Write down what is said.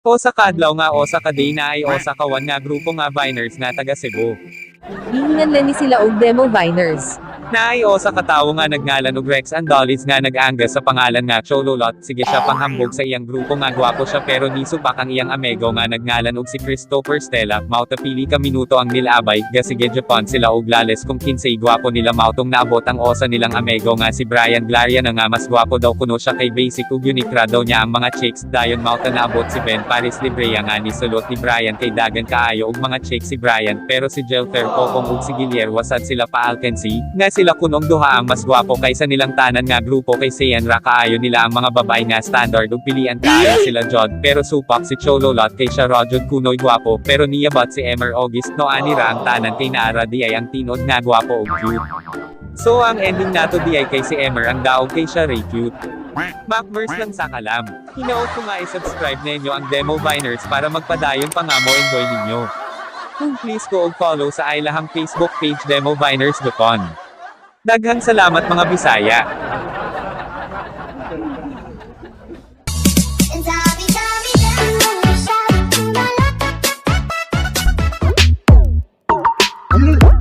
Osa ka adlaw nga osa ka day naay osa ka wan nga grupo nga Viners nga taga Cebu. Gihinganlan ni sila og Demo Viners. Naay osa ka tawo nga nagngalan og Rex Andolis nga nag-anggas sa pangalan nga Chololot. Sige siya panghambog sa iyang grupo nga gwapo siya, pero nisupak ang iyang amego nga nagngalan og si Christopher Stella. Mao ta pili ka minuto ang nilabay, gasige Japan sila og lales kung kinsay gwapo nila. Mautong naabot ang osa nilang amego nga si Brian Glaria na nga mas gwapo daw kuno siya kay basic ug unique ra daw niya ang mga chicks. Dayon mao ta naabot si Ben Paris Librea nga nisulot ni Brian kay dagan kaayo og mga chicks si Brian, pero si Jelfer Kokong ug si Guillermo sad sila paalkensi nga sila kunong duha ang mas gwapo kaysa nilang tanan nga grupo kay sayan ra kaayo nila ang mga babae nga standard ug pilian kaayo sila jod. Pero supak si Chololot kay siya ra jud kunoy gwapo, pero niyabat si Emer August no ani ra ang tanan kay naara di ay ang tinod nga gwapo ug cute. So ang ending nato di ay kay si Emer ang daog kay siya ray cute. Macmers lang sa kalam. Hinaot ko nga i-subscribe ninyo ang Demo Viners para magpadayon pa nga mo enjoy ninyo. Kung please ko og follow sa ilahang Facebook page, Demo Viners Japan. Daghang salamat, mga Bisaya. And sabi, sabi, sabi, sabi,